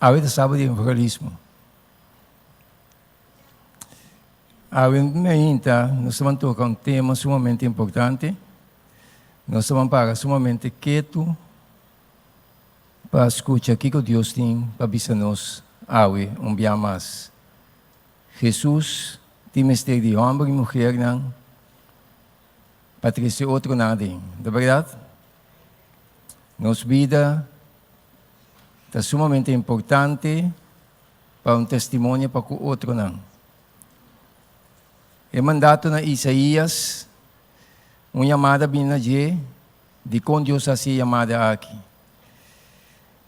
Awe ta saba di evangelismo. Awe mainta nos ta ban toca un tema sumamente importante. Nos ta ban para sumamente ketu pa scucha kico Dios tin pa bisa nos awe un bia mas. Jesus tin mester di homber y muhernan pa trece otronan aden. Ta berdad? Nos bida ta sumamente importante pa un testimonio pa ku otronan. E mandato na Isaías, un yamada bini na dje, dikon Dios a hasi e yamada aki?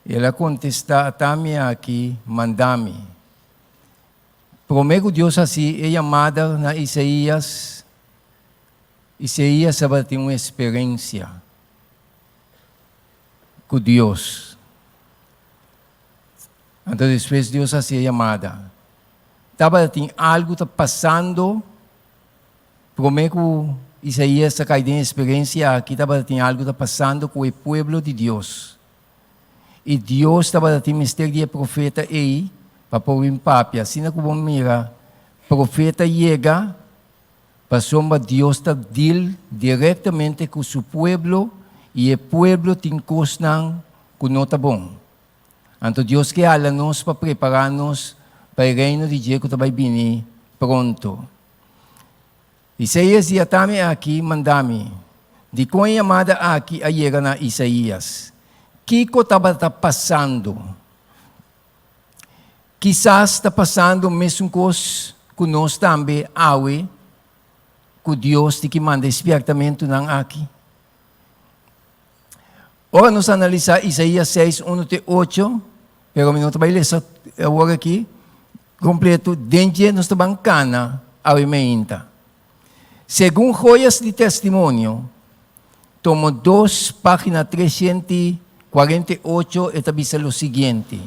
El a kontestá, Ata mi aki, manda mi. Promé ku Dios hasi e yamada na Isaías, Isaías tabatin un eksperensia ku Dios. Anto despues Dios hasi e yamada. Tabatin algu ta pasando promé ku Isaías ta kai den e eksperensia aki, tabatin algu ta pasando ku e pueblo di Dios. I Dios tabatin mester di e profeta ei pa por bin papia. Asina ku bo mira profeta yega, Pasobra Dios ta deal directamente cu su pueblo y e pueblo tin cosnan cu no ta bon. Anto Dios ke hala nos pa prepara nos pa e reino di dje cu ta bay bini pronto. Isaías di Atami aki manda mi. Dicon e yamada aki a yega na Isaías? Kico tabata pasando? Kisas ta pasando mesun kos ku nos tambe awe ku Dios tin ki manda e spièrtamentunan aki. Ora nos analisá Isaías seis, unu te ocho, pero mi no ta bai lesa awor aki kompleto, den dje nos ta ban kana awe meinta. Segun Joyas di Testimonio, tomo dos, página 348, e ta bisa lo siguiente,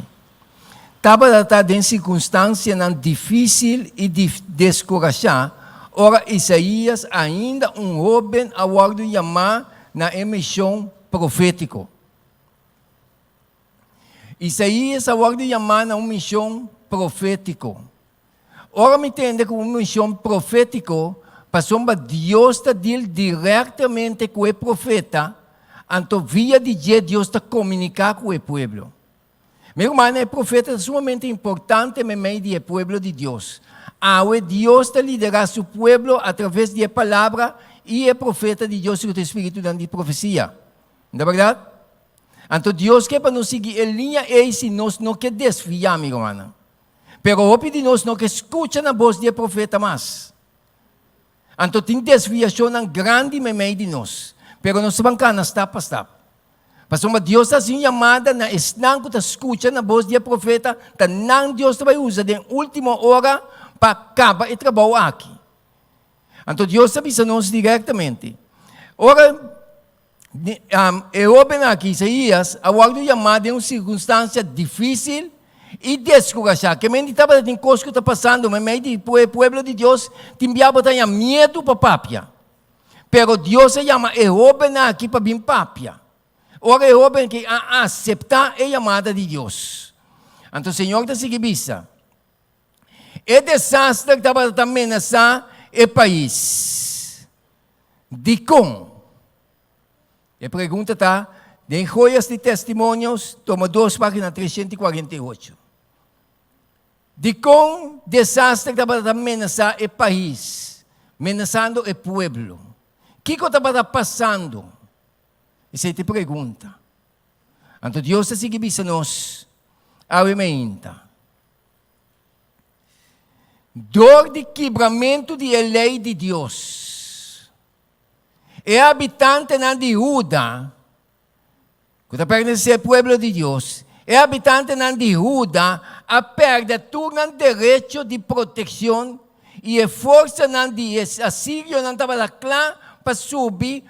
Tabata ta den sirkunstansianan difísil i deskurashá ora Isaías, ainda un hóben, a wòrdu yamá na e mishon profétiko. Isaías a wòrdu yamá na un mishon profétiko. Ora mi tende ku un mishon profétiko, pasobra Dios ta dil direktamente ku e profeta, anto via di dje Dios ta komuniká ku e pueblo. Mi rumannan, e profeta ta sumamente importante meimei di e pueblo di Dios. Awe Dios ta liderá su pueblo atraves di e Palabra i e profeta di Dios ku ta e spiritunan di profesia. No ta bèrdat? Anto Dios ke pa nos sigui e liña ei si nos no ke desviá, mi rumannan. Pero hopi di nos no ke skucha na bos di e profeta mas. Anto tin desviashonnan grandi meimei di nos. Pero nos ta ban kana stap pa stap. Pasobra Dios ta hasi un yamada na esnan ku ta skucha na bos di e profeta, ta nan Dios ta bai usa den último ora pa kaba e trabou aki. Anto Dios ta bisa nos direktamente, ora E hóben aki, Isaías, a wòrdu yamá den un sirkunstansia difísil i deskurashá. Ke men di tabata tin kos ku ta pasando meimei di e pueblo di Dios, tin bia bo ta haña miedu pa papia. Pero Dios a yama e hóben aki pa bin papia. Ora e hóben aki a aseptá e yamada di Dios. Anto Señor ta sigui bisa, E desaster tabata ta menasá e pais. Dikon? E pregunta ta den Joyas di Testimonios, tomo dos, página 348. Dikon desaster tabata ta menasá e pais, menasando e pueblo? Kiko tabata pasando? Esei ta e pregunta. Anto Dios ta sigui bisa nos awe mainta. Dor di kibramentu di e lei di Dios, e habitantenan di Huda, ku ta pertenesé e pueblo di Dios, e habitantenan di Huda a pèrdè tur nan derecho di protekshon i e forsanan di e asirionan tabata kla pa subi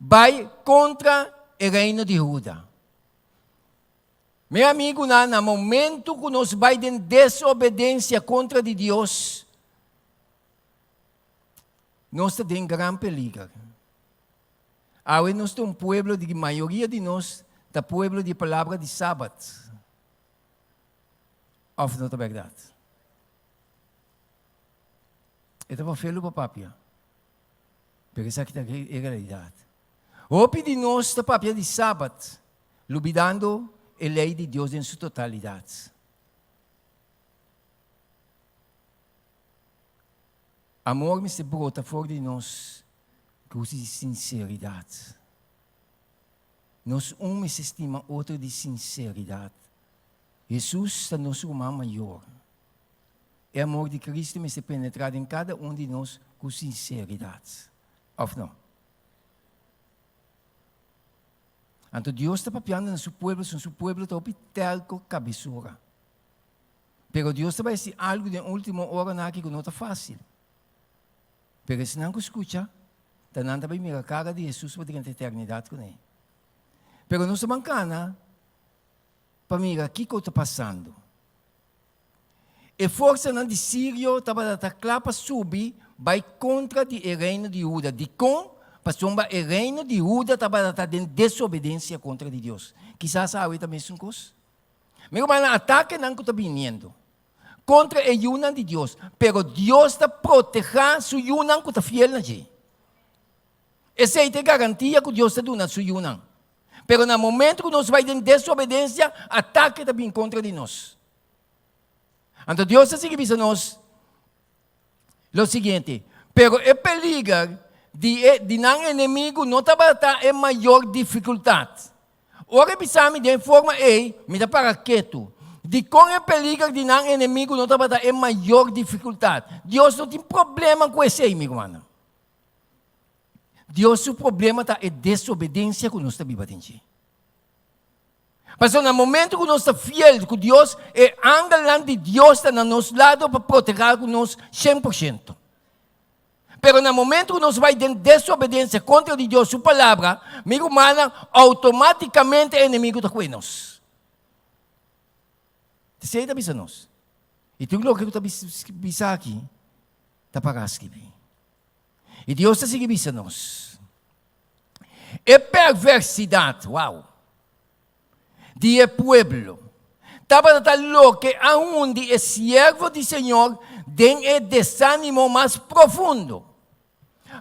bai kontra e reino di Huda. Mi amigunan, na momentu ku nos bai den desobedensia kontra di Dios, nos ta den gran peliger. Awe nos ta un pueblo di mayoria di nos ta pueblo di palabra di Sabat. Òf no ta bèrdat? E ta felu pa papia, pero esaki ta e realidat. Hopi di nos ta papia di Sabat, lubidando e lei di Dios den su totalidat. Amor mester brota for di nos ku sinseridat. Nos un mester stima otro di sinseridat. Hesus ta nos ruman mayor. E amor di Cristo mester penetrá den kada un di nos ku sinseridat, òf no? Anto Dios ta papiando na su pueblo, su su pueblo ta hopi tèrko kabesura. Pero Dios ta bai hasi algu den último oranan aki ku no ta fásil. Pero esnan ku skucha, ta nan ta bai mira kara di Hesus pa drenta eternidat kuné. Pero nos ta ban kana pa mira kiko ta pasando. E forsanan di Sirio tabata ta kla pa subi bai kontra di e reino di Huda. Dikon? Pasobra e reino di Huda tabata ta den desobedensia kontra di Dios. Kisas awe ta mesun kos. Mi rumannan, atakenan ku ta biniendo kontra e yunan di Dios, pero Dios ta protehá su yunan ku ta fiel na dje. Esei ta e garantia ku Dios ta duna su yunan. Pero na momento ku nos bai den desobedensia, atake ta bin kontra di nos. Anto Dios ta sigui bisa nos lo siguiente, Pero e peliger di e di nan enemigu no tabata e mayor difikultat. Ora e bisa mi den forma ei, mi ta para ketu. Dikon e peliger di nan enemigu no tabata e mayor difikultat? Dios no tin problema ku esei, mi rumannan. Dios su problema ta e desobedensia ku nos ta biba den dje. Pasobra na momento ku nos ta fiel ku Dios, e angelnan di Dios ta na nos lado pa protehá ku nos 100%. Pero na momento ku nos bai den desobedensia kontra di Dios su palabra, mi rumannan, outomátikamente e enemigu ta kue nos. Esei ta bisa nos. I tur loke ku ta bisa aki ta para skibí. I Dios ta sigui bisa nos, E perversidad, wow, di e pueblo tabata ta loke a hundi e siervo di Señor den e desanimo mas profundo.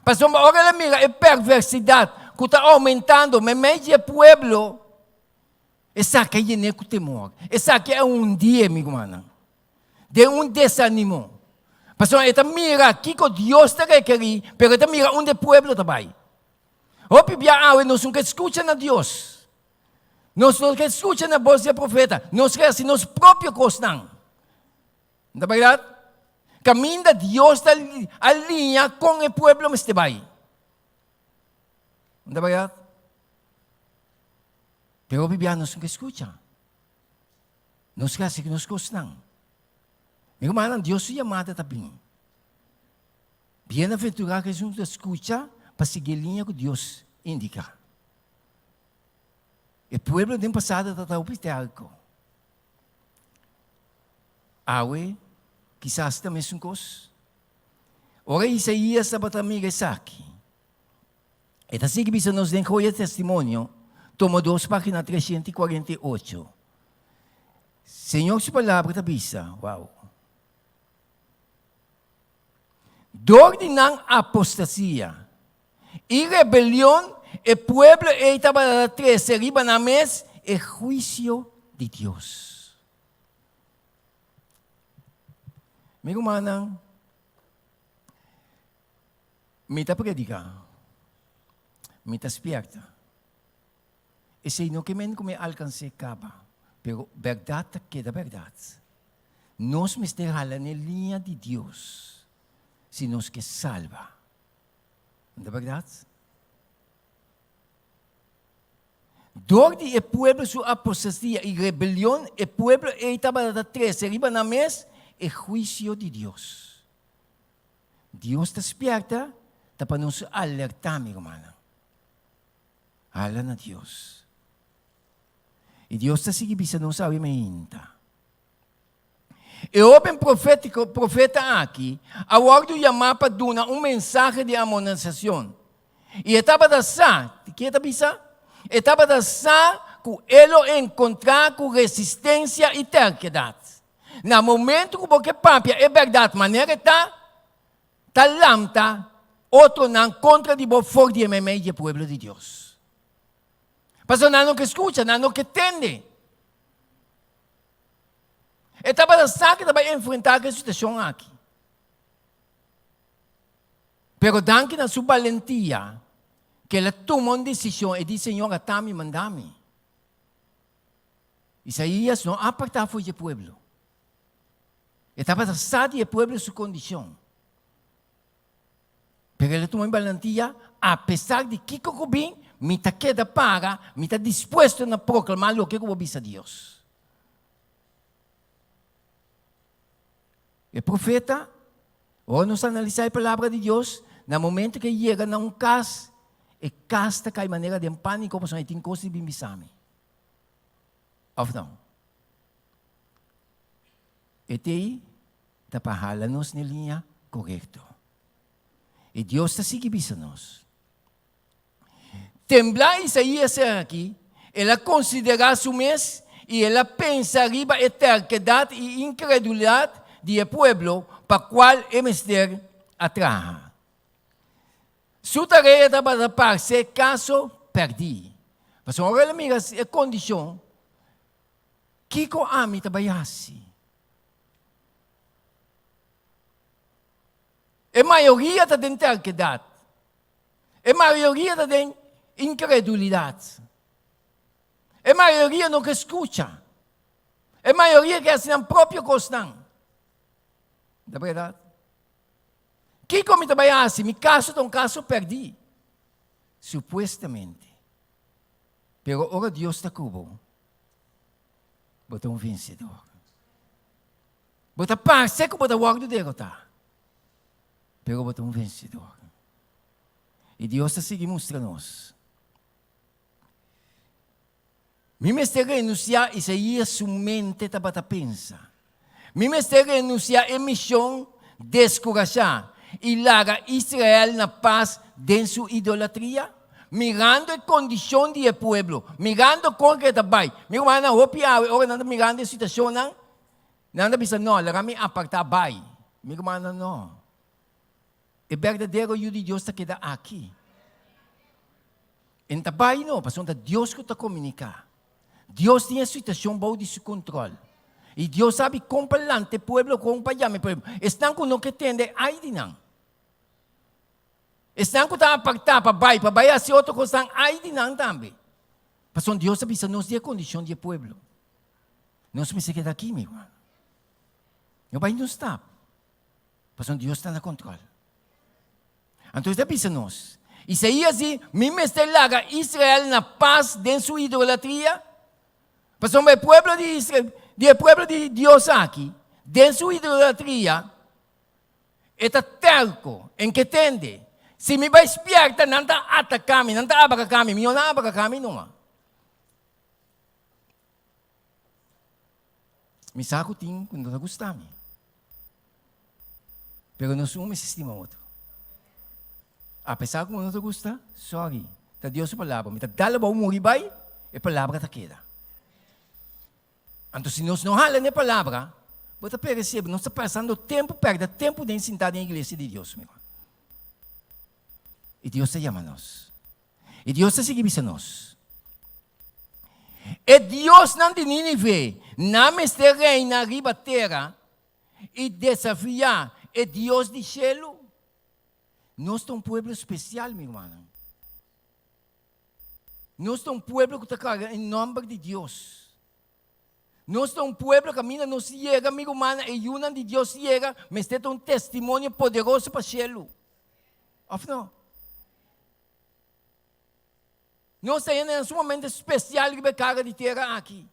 Pasobra ora el a mira e perversidad cu ta aumentando meimei di e pueblo, esaki a yen'é cu temor, esaki a hundi'é, mi rumannan. Den un desanimo. Pasobra e ta mira kiko Dios ta rekerí, pero e ta mira unda e pueblo ta bai. Hopi bia awe nos no ke skucha na Dios. Nos no ke skucha na bos di e profeta. Nos ke hasi nos propio kosnan. No ta bèrdat? Kaminda Dios ta aliña kon e pueblo mester bai. No ta bèrdat? Pero hopi bia nos no ke skucha. Nos ke hasi ku nos kosnan. Mi rumannan, Dios su yamada ta bin. Bienaventurá ku esun ku ta skucha pa sigui e liña ku Dios indiká. E pueblo den pasado tabata hopi tèrko. Awe, kisas ta mesun kos. Ora Isaías tabata mira esaki, E ta sigui bisa nos den Joya Testimonio, tomo dos, página 348. Señor su palabra ta bisa, wow. Dor di nan apostasia i rebelion, e pueblo ei tabata trese riba nan mes e huisio di Dios. Mi rumannan, Mi ta prediká. Mi ta spierta. Esei no ke men ku mi alkans'é kaba, pero bèrdat ta keda bèrdat. Nos mester hala n'e liña di Dios si nos ke salba. No ta bèrdat? Dor di e pueblo su apostasia i rebelion, e pueblo ei tabata ta trese riba nan mes e huisio di Dios. Dios ta spierta ta pa nos alerta, mi rumannan. Hala na Dios. I Dios ta sigui bisa nos awe mainta. E hoben profétiko, profeta aki a wòrdu yamá pa duna un mensahe di amonesashon. I e tabata sa, ki e ta bisa? E tabata sa ku e lo enkontrá ku resistensia i terkedat. Na momento ku bo ke papia e bèrdat manera e ta, ta lanta otronan kontra di bo for di e meimei di e pueblo di Dios. Pasobra nan no ke skucha, nan no ke tende. E tabata sa ku e ta bai enfrentá ku e situashon aki. Pero danki na su balentia ku el a tuma un desishon, e di, Señor, ata mi, manda mi. Isaías no a apartá for di e pueblo. E tabata sa di e pueblo su kondishon. Pero el a tuma e balentia, apesar di kiko ku bin, mi ta keda para, mi ta dispuesto na proklamá loke ku bo bisa Dios. E profeta, ora nos analisá e palabra di Dios, na momento ku e yega na un kas, e kas ta kai manera den pániko pasobra e tin kos di bin bisa mi. Òf no? E tei ta pa hala nos n'e liña korekto. I Dios ta sigui bisa nos. Tembla Isaías ser aki, el a konsiderá su mes i el a pensa riba e terkedat i inkredulidat di e pueblo pa kual e mester a traha. Su tarea tabata parse kaso pèrdí. Pasobra ora el a mira e kondishon, kiko ami ta bai hasi? E mayoria ta den terkedat. E mayoria ta den inkredulidat. E mayoria no ke skucha. E mayoria ke hasi nan propio kosnan. Ta bèrdat? Kiko mi ta bai hasi? Mi kaso ta un kaso pèrdí. Supuestamente. Pero ora Dios ta ku bo, bo ta un vensedor. Bo ta parse ku bo ta wòrdu derotá, pero bo ta un vensedor. I Dios ta sigui mustra nos. Mi mester renunsiá, Isaías su mente tabata pensa. Mi mester renunsiá e mishon deskurashá i laga Israel na pas den su idolatria? Mirando e kondishon di e pueblo, mirando kon ku e ta bai. Mi rumannan, hopi awe ora nan ta mirando e situashonnan, nan ta bisa, No, laga mi apartá bai. Mi rumannan, no. E berdadero Yu di Dios ta keda aki. E no ta bai no, pasobra ta Dios ku ta komuniká. Dios tin e situashon bou di su kontrol. I Dios sabi kon pa lanta e pueblo, kon pa yama e pueblo. Esnan ku no ke tende, ai di nan. Esnan ku ta apartá pa bai, pa bai hasi otro kosnan, ai di nan tambe. Pasobra Dios a bisa nos di e kondishon di e pueblo. Nos mester keda aki, mi ruman. No bai no stap. Pasobra Dios ta na kontrol. Anto e ta bisa nos, Isaías di, Mi mester laga Israel na pas den su idolatria? Pasobra e pueblo di Israel, di e pueblo di Dios aki, den su idolatria, e ta terko, en ke tende. Si mi bai spierta, nan ta ataká mi, nan ta abraká mi, mi no na abraká mi numa. Mi sa ku tin ku no ta gusta mi. Pero nos un mester stima otro. Apesar ku no ta gusta, sorry, ta Dios su palabra. Mi ta dal abou muri bai, e palabra ta keda. Anto si nos no hala n'e palabra, bo ta peresé, nos ta pasando tempu, pèrdè tempu den sintá den iglesia di Dios, mi ruman. I Dios ta yama nos. I Dios ta sigui bisa nos, E diosnan di Nínive nan mester reina riba tera i desafiá e Dios di shelu? Nos ta un pueblo spesial, mi rumannan. Nos ta un pueblo ku ta karga e nòmber di Dios. Nos ta un pueblo kaminda nos yega, mi rumannan, e yunan di Dios yega, mester ta un testimonio poderoso pa shelu. Òf no? Nos ta hendenan sumamente spesial riba e kara di tera aki.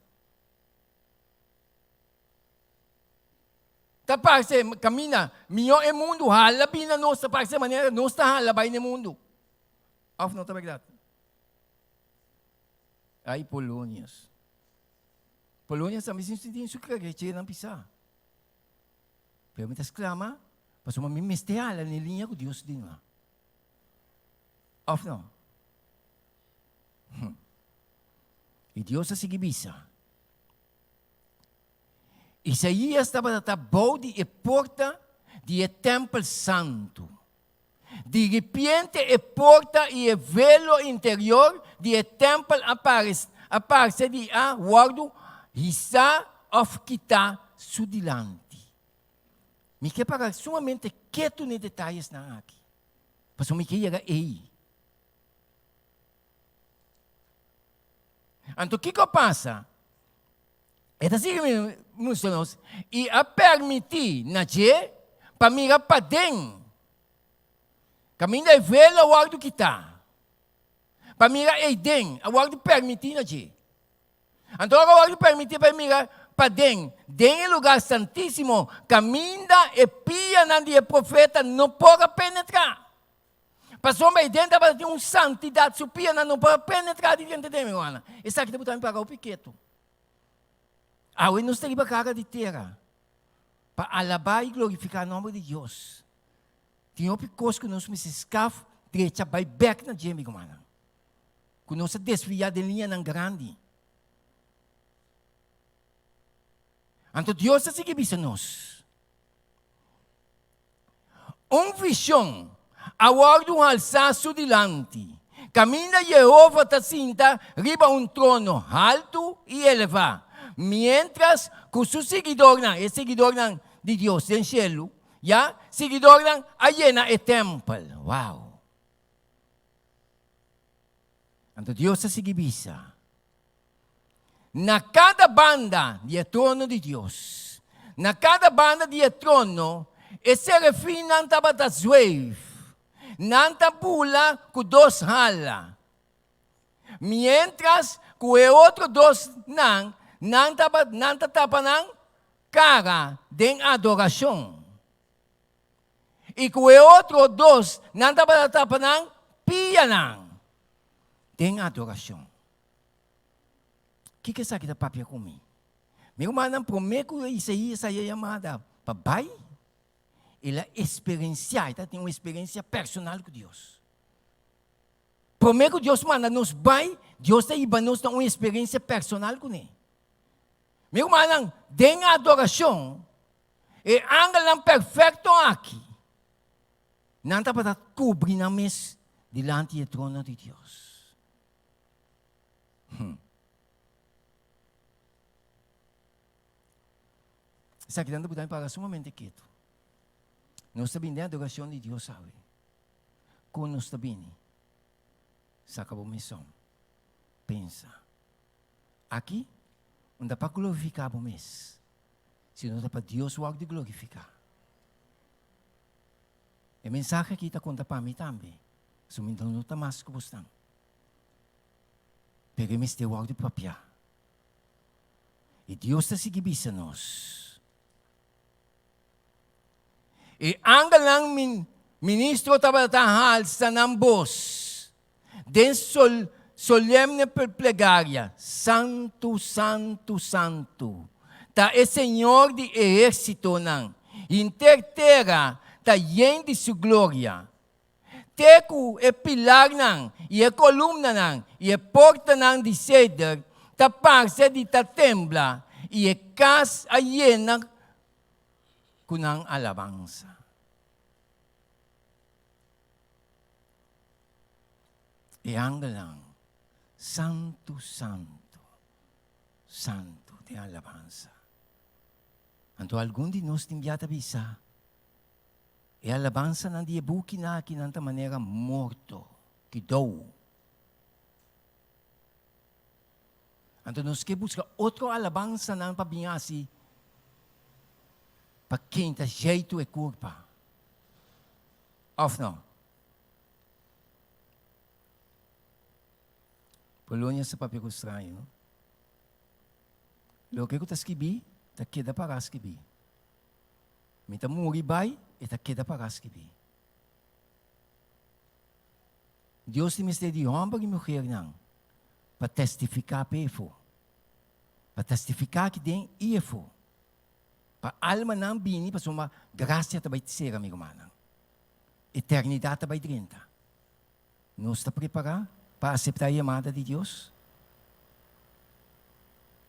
Ta parse kaminda mihó e mundu hala bini na nos, ta parse manera nos ta hala bai na e mundu. Òf no ta bèrdat? Ai Polonius. Polonius tambe tin su krekechenan pisá. Pero mi ta sklama pasobra mi mester hala na e liña ku Dios duna. Òf no? I Dios a sigui bisa. Isaías tabata ta bou di e porta di e tèmpel santu. Di ripiente e porta i e velo interior di e tèmpel a a parse di a wòrdu hisá òf kitá su dilanti. Mi ke para sumamente ketu na e detayesnan aki, pasobra mi ke yega ei. Anto kiko a pasa? E ta sigui mustra nos, i a permití na dje pa mira paden, kaminda e velo a wòrdu kitá, pa mira eiden, a wòrdu permití na dje. Anto ora a wòrdu permití pa e mira paden, den e lugá santísimo, kaminda e pianan di e profeta no por a penetrá. Pasobra ei den tabata tin un santidat, su pianan no por a penetrá di diante den, mi rumannan. Esaki ta buta mi para hopi ketu. Awe nos ta riba kara di tera pa alabá i glorifiká nòmber di Dios. Tin hopi kos ku nos mester skaf, drecha, bai bèk na dje, mi rumannan, ku nos a desviá den liñanan grandi. Anto Dios ta sigui bisa nos, Un vishon a wòrdu halsá su dilanti, kaminda Yehova ta sinta riba un trono haltu i elevá, miéntras ku su siguidornan, e siguidornan di Dios den shelu, ya, siguidornan a yena e tèmpel. Wow! Anto Dios a sigui bisa, Na kada banda di e trono di Dios, na kada banda di e trono, e serafinnan tabata zweef. Nan ta bula ku dos hala. Miéntras ku e otro dosnan, nan tabata nan ta tapa nan kara den adorashon. I ku e otro dosnan tabata tapa nan pianan den adorashon. Kiko esaki ta papia ku mi? Mi rumannan, promé ku Isaías a haya yamada pa bai, el a eksperensiá, e ta tin un eksperensia personal ku Dios. Promé ku Dios manda nos bai, Dios ta hiba nos na un eksperensia personal kuné. Mi rumannan, den adorashon, e angelnan perfekto aki, nan tabata kubri nan mes dilanti e trono di Dios. Hm. Esaki nan ta buta mi para sumamente ketu. Nos ta bini den adoracion di Dios awe. Kon nos ta bini? Saka bo meson. Pensa. Aki, no ta pa glorifica bo mes, sino ta pa Dios wòrdu di glorifica. E mensahe aki ta konta pa mi tambe, pasobra mi no ta mas ku bosnan. Pero e mester wòrdu papiá. I Dios ta sigui bisa nos, E angelnan ministro tabata halsa nan bos den solemne plegaria, Santu, santu, santu ta e Señor di ehérsitonan, henter tera ta yen di su gloria. Te ku e pilarnan i e kolumnanan i e portanan di seder ta parse di ta tembla, i e kas a yena ku nan alabansa. E angelnan, Santu, santu, santu den alabansa. Anto algun di nos tin bia ta bisa, E alabansanan di e bukinan akinan ta manera morto, kidou. Anto nos ke buska otro alabansanan pa bin hasi pa kenta jeitu e kurpa. Òf no? Polonia sa papia ku straño, no? Loke ku ta skibí ta keda pará skibí. Mi ta muri bai, e ta keda pará skibí. Dios tin mester di hòmber i muhernan pa testifiká p'e efo, pa testifiká aki den i efo, pa almanan bini pasobra grasia ta bai sera, mi rumannan. Eternidat ta bai drenta. Nos ta prepará pa aseptá e yamada di Dios?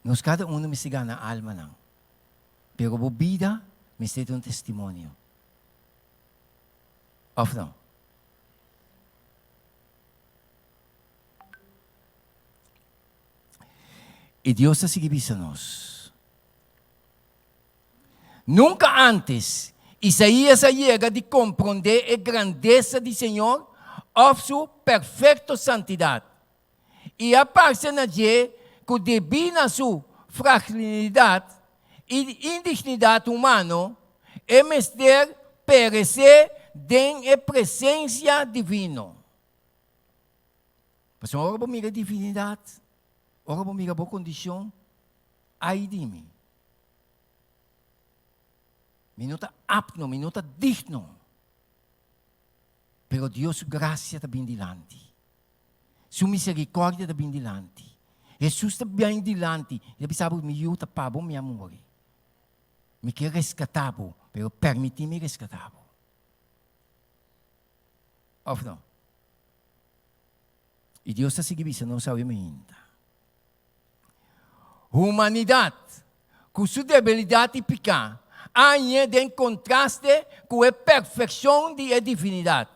Nos kada unu mester gana almanan. Pero bo bida mester ta un testimonio. Of no? I Dios ta sigui bisa nos, Nunka ántes Isaías a yega di komprondé e grandesa di Señor òf su perfekto santidat. I a parse na dje ku debí na su fragilidat i indignidat humano, e mester peresé den e presensia divino. Pasobra ora bo mira e divinidat, ora bo mira bo kondishon, ai di mi. Mi no ta apno, mi no ta digno. Pero Dios su grasia ta bin dilanti. Su misericordia ta bin dilanti. Hesus ta bin dilanti i ta bisa bo, Mi yu, ta pa bo mi a muri. Mi ke reskatá bo, pero permití mi reskatá bo. Òf no? I Dios ta sigui bisa nos awe mainta. Humanidat, ku su debilidat i piká, a hañ'é den kontraste ku e perfekshon di e divinidat.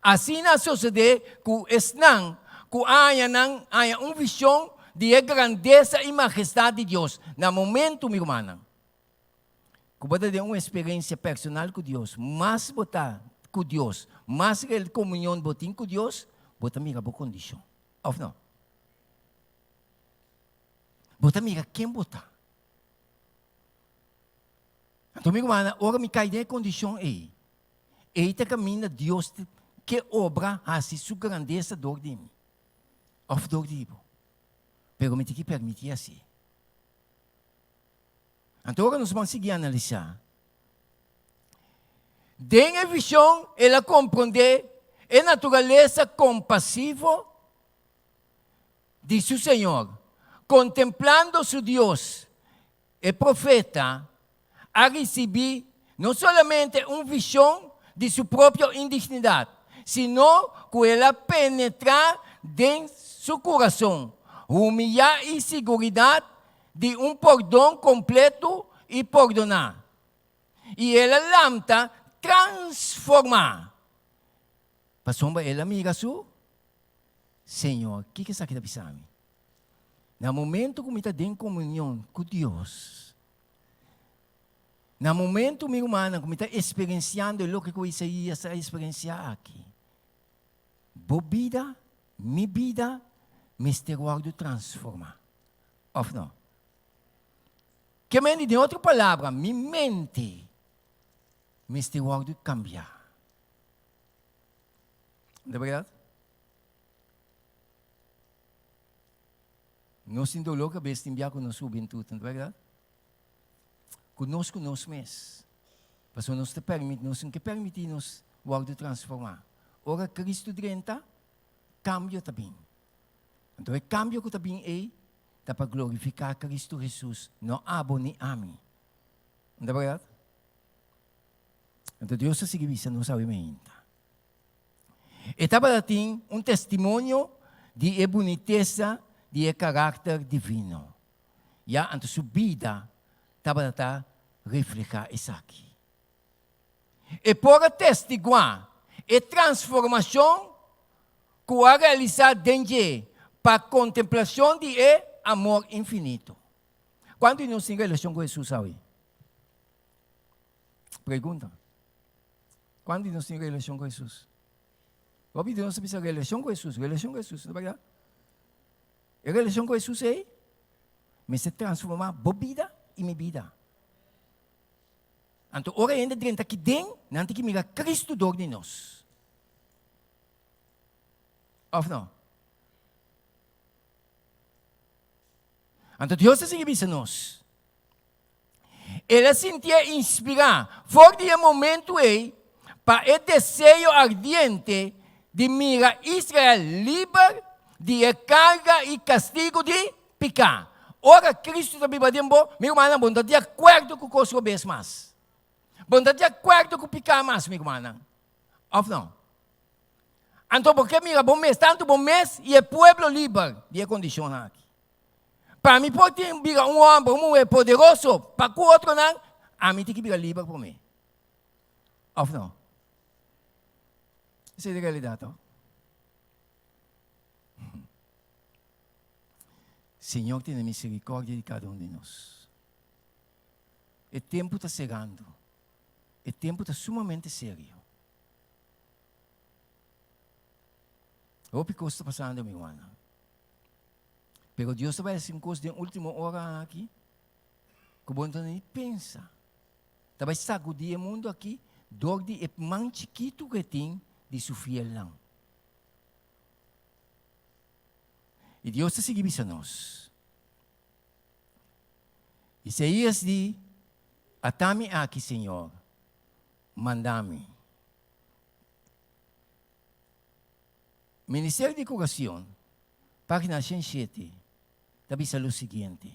Asina a sosodé ku esnan ku a haña nan haña un vishon di e grandesa i majestat di Dios. Na momentu, mi rumannan, ku bo ta den un eksperensia personal ku Dios, mas bo ta ku Dios, mas komunion bo tin ku Dios, bo ta mira bo kondishon. Of no? Bo ta mira ken bo ta. Anto mi rumannan, ora mi kai den e kondishon ei, ei ta kaminda Dios ke obra hasi su grandesa dor di mi of dor di bo. Pero mi tin ki permití hasié. Anto ora nos ban sigui analisá, den e vishon el a komprondé e naturalesa kompasivo di su Señor. Kontemplando su Dios, e profeta a risibí no solamente un vishon di su propio indignidat, sino ku el a penetrá den su kurason humiyá i siguridat di un pordon kompletu i pordoná. I el a lamta transformá, pasobra el a mira su Señor. Kiko esaki ta bisa mi? Na momento ku mi ta den komunion ku Dios, na momento, mi rumannan, ku mi ta eksperensiando e loke ku Isaías a eksperensiá aki, bo bida, mi bida, mester wòrdu transformá. Òf no? Ke mende, den otro palabra, mi mente mester wòrdu kambiá. No ta bèrdat? Nos tin doló kabes tin bia ku nos hubentut, no ta bèrdat? Ku nos ku nos mes. Pasobra nos ta permiti, nos no ke permití nos wòrdu transformá. Ora Kristu drenta, kambio ta bin. Anto e kambio ku ta bin ei ta pa glorifiká Kristu Hesus, no abo ni ami. No ta bèrdat? Anto Dios ta sigui bisa nos awe mainta. E tabata tin un testimonio di e bunitesa di e karakter divino. Ya anto su bida tabata ta reflehá esaki. E por a testiguá e transformashon ku a realisá den dje pa kontemplashon di e amor infinito. Kuantu di nos tin relashon ku Hesus awe? Pregunta. Kuantu di nos tin relashon ku Hesus? Hopi di nos ta bisa relashon ku Hesus, relashon ku Hesus, no ta bèrdat? E relashon ku Hesus ei mester transformá bo bida i mi bida. Anto ora hende drenta aki den, nan tin ki mira Kristu dor di nos. Òf no? Anto Dios ta sigui bisa nos, El a sintié inspirá for di e momentu ei pa e deseo ardiente di mira Israel liber di e karga i kastigu di piká. Ora Kristu ta biba den bo, mi rumannan, bo no ta di akuerdo ku kos robes mas. Bo no ta di akuerdo ku piká mas, mi rumannan. Òf no? Anto bo ke mira bo mes, tantu bo mes i e pueblo liber di e kondishonnan aki. Pa mi por tin bira un hòmber, un muhé poderoso pa ku otronan, ami tin ki bira liber promé. Òf no? Esei ta e realidat to. Señor tene misericordia di kada un di nos. E tempu ta serando. E tempu ta sumamente serio. Hopi kos ta pasando, mi rumannan. Pero Dios ta bai hasi un kos den último ora aki ku bo no ta ni pensa. Ta bai sagudí e mundu aki dor di e man chikitu ku e tin di su fielnan. I Dios ta sigui bisa nos. Isaías di, Ata mi aki, Señor, manda mi. Ministerio di Kuracion, pagina 107, ta bisa lo siguiente,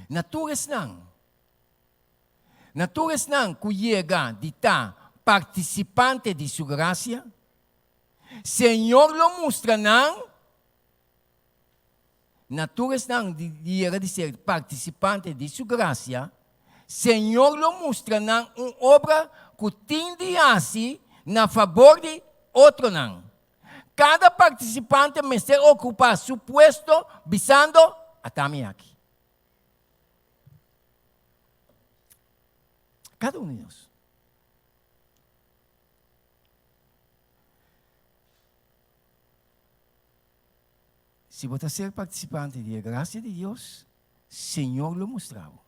Na tur esnan, na tur esnan ku yega di ta partisipante di Su grasia, Señor lo mustra nan, Na tur esnan di yega di ser partisipante di Su grasia, Señor lo mustra nan un obra ku tin di hasi na fabor di otronan. Kada partisipante mester okupá su puesto bisando, Ata mi aki. Kada un di nos. Si bo ta ser partisipante di e grasia di Dios, Señor lo mustra bo.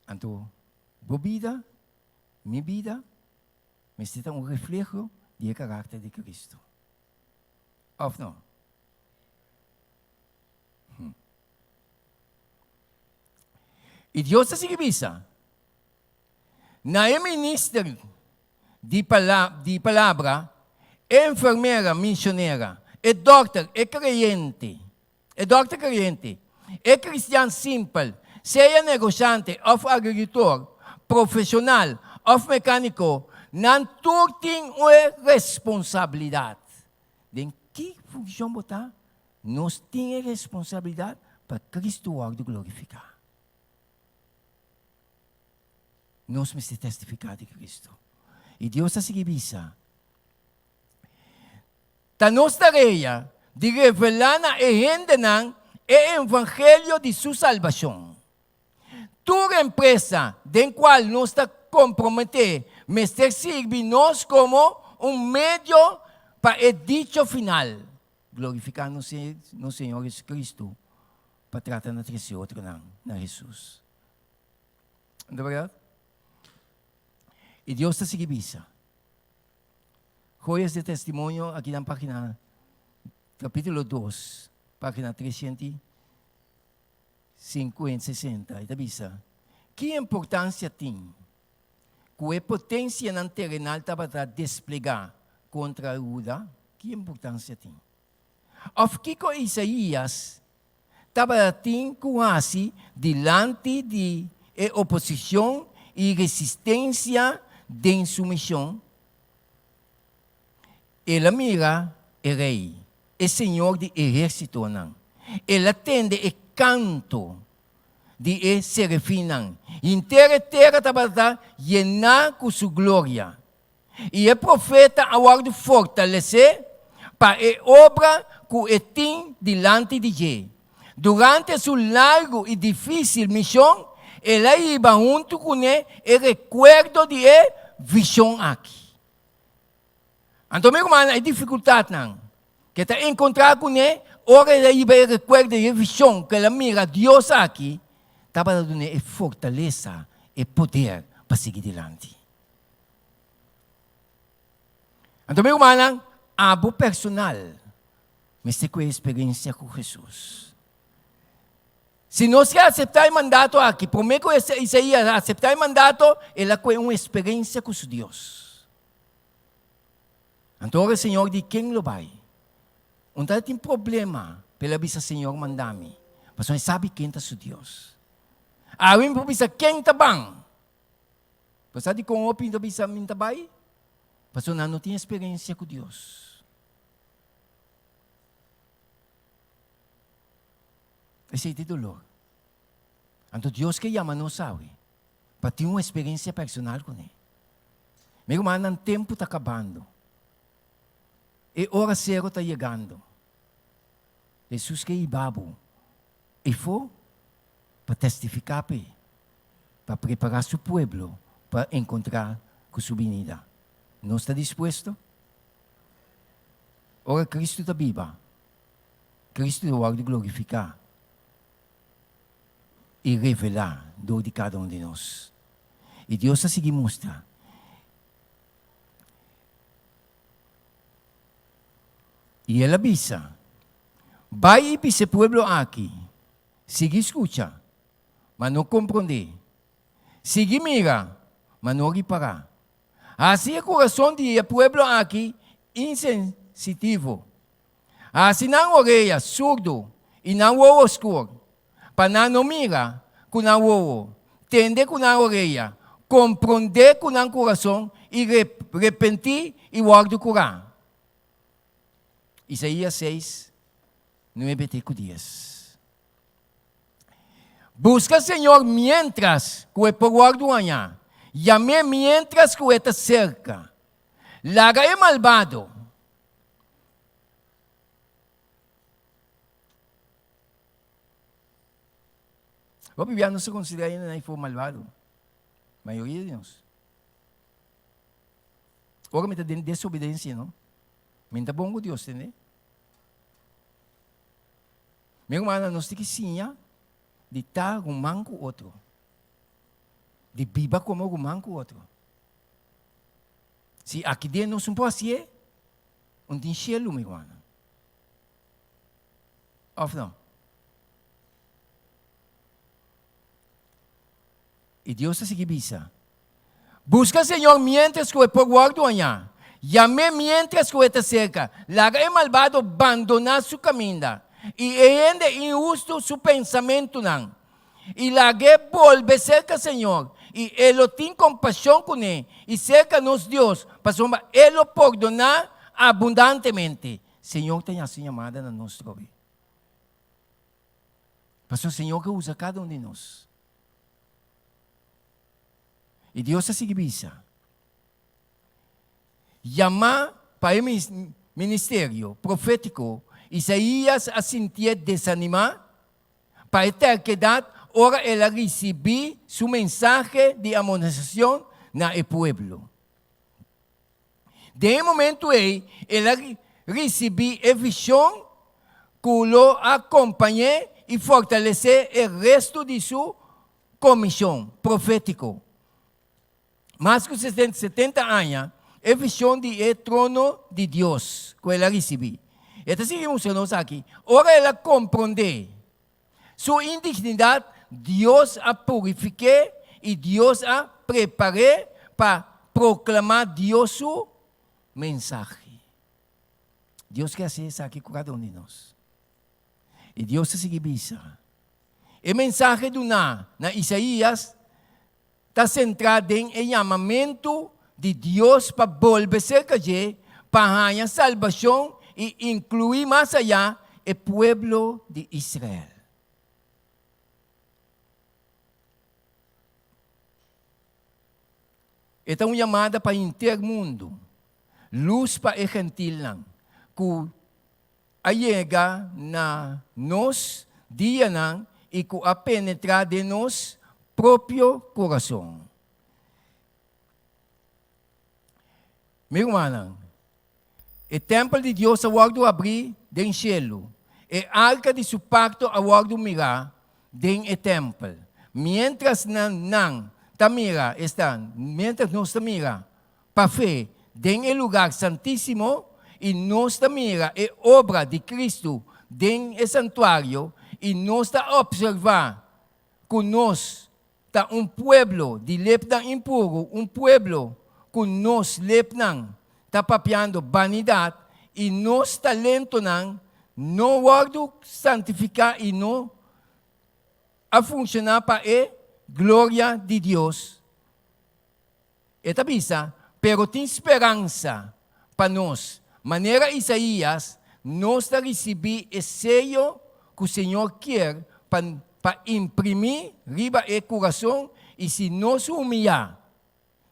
Anto, bo bida, mi bida, mester ta un refleho di e karakter di Cristo. Òf no? I Dios ta sigui bisa, Na e minister di di palabra, e enfermera misionera, e dòkter, e kreyente, e dòkter kreyente, e kristian simpel, sea negoshante òf agrikultor, profeshonal òf mekániko, nan tur tin un e responsabilidat. Den ki funshon bo ta, nos tin e responsabilidat pa Kristu wòrdu glorifiká. Nos mester testifiká di Kristu. I Dios ta sigui bisa, Ta nos tarea di revelá na e hendenan e evangelio di su salbashon. Tur empresa den kual nos ta komprometé mester sirbi nos komo un medio pa e dicho final, glorifiká nos Señor Jesucristo pa trata na trese otronan na Hesus. No ta berdad? I Dios ta sigui bisa. Joyas de testimonio aki na pagina capítulo 2, pagina 360, i ta bisa, Ki importancia tin ku e potencianan terenal tabata desplegá kontra Huda? Ki importancia tin? Òf kiko Isaías tabatin ku hasi dilanti di e oposishon i resistensia den su mishon? El a mira e Rei, e Señor di ehérsitonan. El a tende e kanto di e serefinnan. Henter e tera tabata yená ku su gloria. I e profeta a wòrdu fortalesé pa e obra ku e tin dilanti di dje. Durante su largu i difísil mishon, el a hiba huntu kuné e rekuerdo di e vishon aki. Anto mi rumannan, e difikultatnan ku e ta enkontrá kuné ora el a hiba e rekuerdo di e vishon ku el a mira Dios aki, tabata dun'é e fortalesa, e poder pa sigui dilanti. Anto mi rumannan, abo personal mester ku e eksperensia ku Hesus. Si nos ke aseptá e mandato aki, promé ku Isaías a aseptá e mandato, el a kue un eksperensia ku su Dios. Anto ora e Señor di, Ken lo bai? Un ta tin problema, pero el a bisa, Señor manda mi, pasobra e sabi ken ta su Dios. Awe mi por bisa, Ken ta ban? Bo sa dikon hopi ta bisa mi ta bai? Pasobra nan no tin eksperensia ku Dios. Esei ta e dolor. Anto Dios ke yama nos awe pa tin un eksperensia personal kuné. Mi rumannan, tempu ta kabando. E ora sero ta yegando. Hesus ke hiba bo efo pa testifiká p'e, pa prepará su pueblo pa enkontrá ku su binida. Nos ta dispuesto? Ora Kristu ta biba, Kristu ta wòrdu glorifiká i revelá dor di kada un di nos. I Dios ta sigui mustra. I el a bisa, Bai i bisa e pueblo aki, Sigui skucha, ma no komprondé. Sigui mira, ma no ripará. Hasi e kurason di e pueblo aki insensitivo. Hasi nan orea surdu i nan wowo skur, pa nan no mira ku nan wowo, tende ku nan orea, komprondé ku nan kurason i repentí i wòrdu kurá. Isaías 6, 9 te ku 10. Buska Señor miéntras ku e por wòrdu hañá, yam'é miéntras ku e ta serka. Laga e malbado. Hopi bia nos ta konsiderá hende for malbado. Mayoria di nos. Ora mi ta den desobedensia, no? Mi no ta bon ku Dios, tende? Mi rumannan, nos tin ki siña di ta ruman ku otro. Di biba komo ruman ku otro. Si aki den nos no por hasié, Un tin shelu, mi rumannan. Of no? I Dios ta sigui bisa, Buska Señor miéntras ku e por wòrdu hañá, yam'é miéntras ku e ta serka. Laga e malbado bandoná su kaminda, i e hende inhustu su pensamentunan. I lag'é bolbe serka Señor, i E lo tin kompashon kuné, i serka nos Dios, pasobra E lo pordoná abundantemente. Señor ta hasi un yamada na nos trobe. Pasobra Señor ke usa kada un di nos. I Dios ta sigui bisa, Yamá pa e ministerio profétiko, Isaías a sintié desanimá Pa e terkedat ora el a risibí su mensahe di amonestacion na e pueblo. Den e momento ei el a risibí e vision cu lo a compañ'é i fortalecé e resto di su comision profético. Mas ku 70 aña, e vision di e trono di Dios ku el a risibí. E ta sigui mustra nos aki, ora el a komprondé su indignidat, Dios a purifik'é i Dios a prepar'é pa proklamá Dios su mensahe. Dios ke hasi esaki ku kada un di nos. I Dios ta sigui bisa, E mensahe duná na Isaías ta sentrá den e yamamentu di Dios pa bolbe serka dje pa haña salbashon i inkluí mas ayá e pueblo di Israel. E ta un yamada pa henter mundu, lus pa e gentilnan ku a yega na nos dianan i ku a penetrá den nos propio kurason. Mi rumannan, e tèmpel di Dios a wòrdu abrí den shelu, e arka di su pakto a wòrdu mirá den e tèmpel. Miéntras nan ta mira, esta, miéntras nos ta mira Pa fe den e lugar santísimo i nos ta mira e obra di Cristo den e santuario i nos ta observá cu nos ta un pueblo di lepnan impuru, un pueblo cu nos lepnan ta papiando banidad i nos talentonan no wordu santificá i no a funcioná pa e gloria di Dios. E ta bisa, Pero tin speransa pa nos. Manera Isaías, nos ta risibí e seyo ku Señor kier pa pa imprimí riba e kurason i si nos humiyá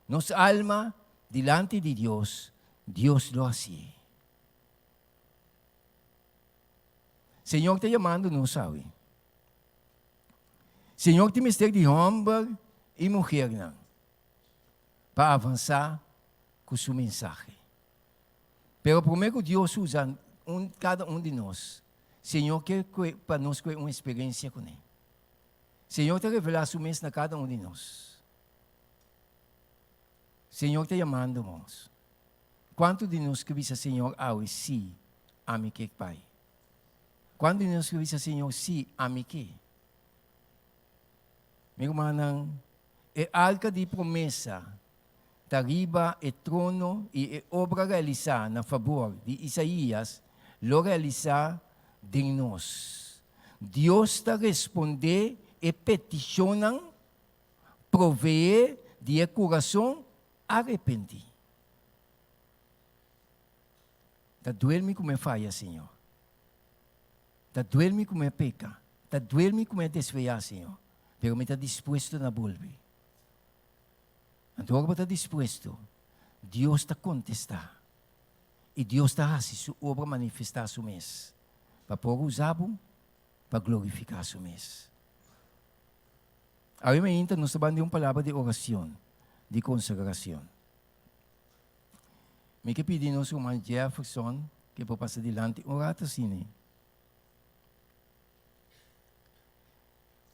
nos alma dilanti di Dios, Dios lo hasié. Señor ta yamando nos awe. Señor tin mester di hòmber i muhernan pa avansá ku su mensahe. Pero promé ku Dios usa un kada un di nos, Señor ke pa nos kue un eksperensia kuné. Señor ta revelá su mes na kada un di nos. Señor ta yamando nos. Kuantu di nos ke bisa Señor awe, Sí, ami ke bai? Kuantu di nos ke bisa Señor, Sí, ami ke? Mi rumannan, e arka di promesa ta riba e trono i e obra realisá na fabor di Isaías lo realisá den nos. Dios ta respondé e petishonnan proveé di e kurason arepentí. Ta duel mi ku mi a faya, Señor. Ta duel mi ku mi a peka. Ta duel mi ku mi a desviá, Señor. Pero mi ta dispuesto na bolbe. Anto ora bo ta dispuesto, Dios ta kontestá i Dios ta hasi su obra manifestá su mes pa por usa bo pa glorifiká su mes. Awe mainta nos ta ban di un palabra di oracion, di consagracion. Mi ke pidi nos ruman Jefferson ke por pasa dilanti un rato asina.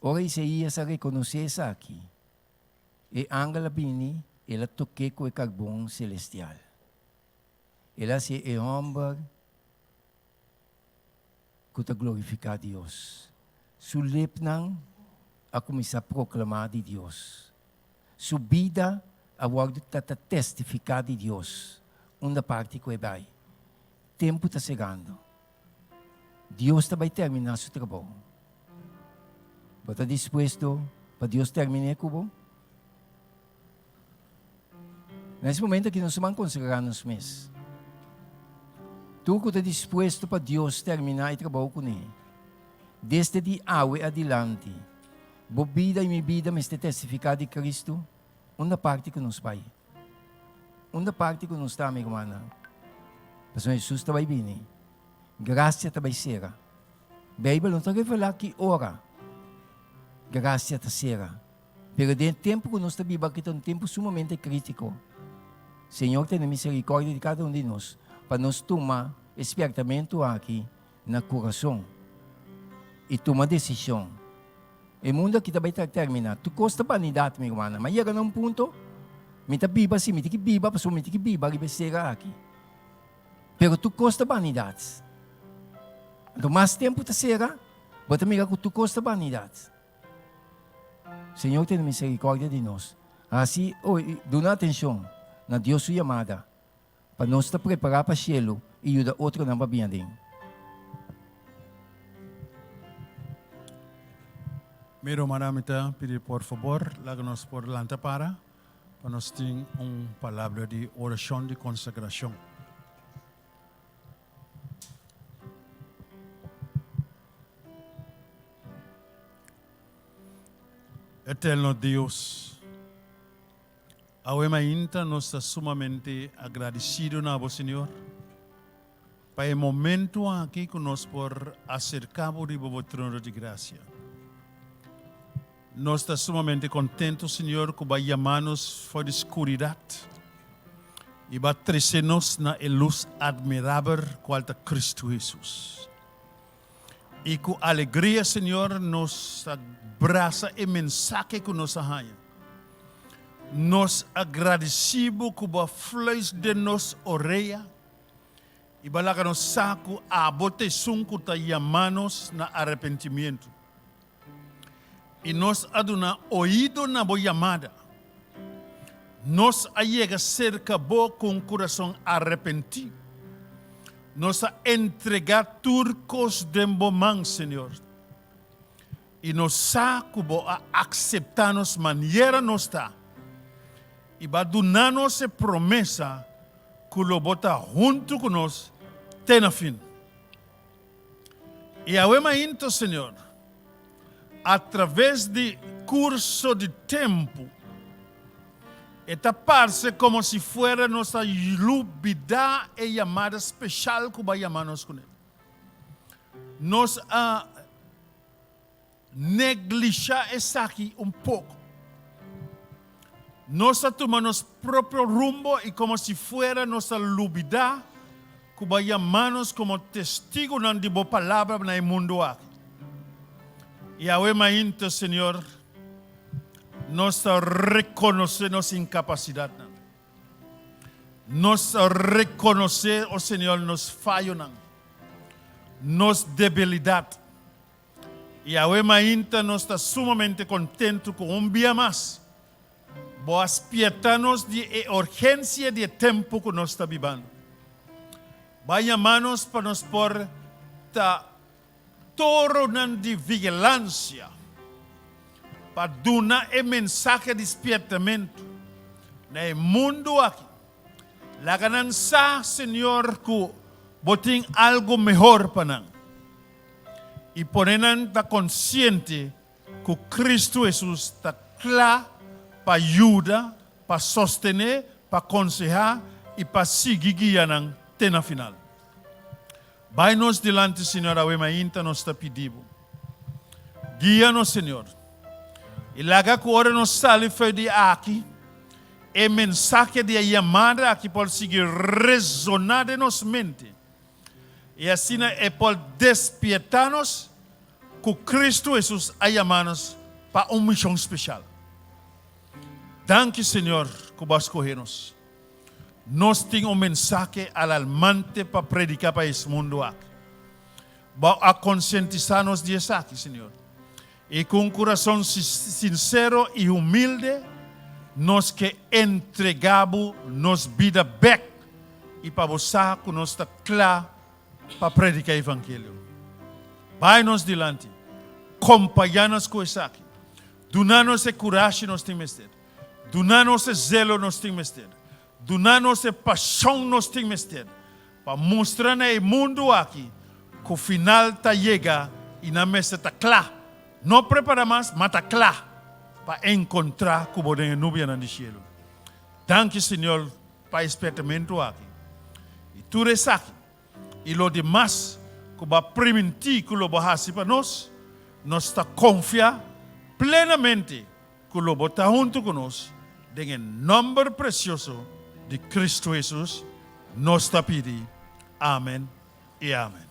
Ora Isaías a rekonosé esaki, e angel a bini, el a tok'é ku e karbon selestial. El a hasié e hòmber ku ta glorifiká Dios. Su lepnan a kuminsá proklamá di Dios. Su bida a wòrdu ta ta testifiká di Dios unda parti ku e bai. Tempu ta segando. Dios ta bai terminá su trabou. Bo ta dispuesto pa Dios terminé ku bo? Na es momento aki nos ban konsagrá nos mes. Tur ku ta dispuesto pa Dios terminá e trabou kuné, desde di awe adilanti, bo bida i mi bida mester testifiká di Kristu unda parti ku nos bai. Unda parti ku nos ta, mi rumannan. Pasobra Hesus ta bai bini. Grasia ta bai sera. Beibel no ta revelá ki ora grasia ta sera. Pero den e tempu ku nos ta biba aki ta un tempu sumamente krítiko. Señor tene miserikòrdia di kada un di nos pa nos tuma e spièrtamentu aki na kurason i tuma desishon. E mundu aki ta bai ta terminá. Tur kos ta banidat, mi rumannan. Mi a yega na un punto, mi ta biba si mi tin ki biba pasobra mi tin ki biba riba e sera aki. Pero tur kos ta banidat. Anto mas tempu ta sera, bo ta mira ku tur kos ta banidat. Señor tene misericordia di nos. Haci oi duna atencion na Dios su yamada pa nos ta prepara pa cielo y yuda otronan pa bin aden. Mi rumannan mi ta pidi por fabor laga nos por lanta para pa nos tin un palabra di oracion di consagracion. Eterno Dios, awe mainta nos ta sumamente agradecido na Bo, Señor, pa e momento aki cu nos por acerca Bo riba Bo trono di gracia. Nos ta sumamente contento, Señor, cu Bo a yama nos for di scuridad y Bo a trece nos na e luz admirabel cual ta Cristo Jesus. I ku alegria, Señor, nos ta brasa e mensahe ku nos a haña. Nos a gradisí Bo ku Bo a fluis den nos orea i Bo a laga nos sa ku Abo ta esun ku ta yama nos na arepentimientu. I nos a duna oido na Bo yamada. Nos a yega serka Bo ku un kurason arepentí. Nos a entregá tur kos den Bo man, Señor. I nos sa ku Bo a akseptá nos manera nos ta i Bo a duna nos e promesa ku lo Bo ta huntu ku nos te na fin. I awe mainta, Señor, Atraves di kurso di tempu, e ta parse komo si fuera nos a lubidá e yamada speshal ku bo a yama nos kuné. Nos a neglishá esaki un poko. Nos a tuma nos propio rumbo i komo si fuera nos a lubidá ku bo a yama nos komo testigunan di bo palabra na e mundu aki. I awe mainta, Señor, nos ta rekonosé nos inkapasidatnan. Nos ta rekonosé, o Señor, nos fayonan, nos debilidat. I awe mainta nos ta sumamente kontentu ku un bia mas Bo a spierta nos di e urgensia di e tempu ku nos ta bibando. Bo a yama nos pa nos por ta toronan di vigilansia pa duna e mensahe di spiertamentu na e mundu aki. Laga nan sa, Señor, ku Bo tin algu mehor pa nan i pone nan ta konsiente ku Kristu Hesus ta kla pa yuda, pa sostené, pa konsehá i pa sigui guia nan te na final. Bai nos dilanti, Señor, awe mainta nos ta pidi Bo. Guia nos, Señor, i laga ku ora nos sali for di aki, e mensahe di e yamada aki por sigui resoná den nos mente i asina e por despiertá nos ku Kristu Hesus a yama nos pa un mishon speshal. Danki, Señor, ku Bo a skohe nos. Nos tin un mensahe alarmante pa prediká pa es mundu aki. Bo a konsientisá nos di esaki, Señor. I ku un kurason sinsero i humilde, nos ke entregá Bo nos bida bèk i pa Bo sa ku nos ta kla pa prediká evangelio. Bai nos dilanti, kompañá nos ku esaki. Duna nos e kurashi nos tin mester. Duna nos e zelo nos tin mester. Duna nos e pashon nos tin mester pa mustra na e mundu aki ku final ta yega i nan mester ta kla, no prepara mas, ma ta kla pa enkontra ku bo den e nubianan di shelu. Danki Señor pa e spiertamentu aki i tur esaki. I lo demas ku bo a primintí ku lo bo hasi pa nos, nos ta konfia plenamente ku lo bo ta huntu ku nos, den e nòmber presioso di Kristu Hesus nos ta pidi. Amen i amen.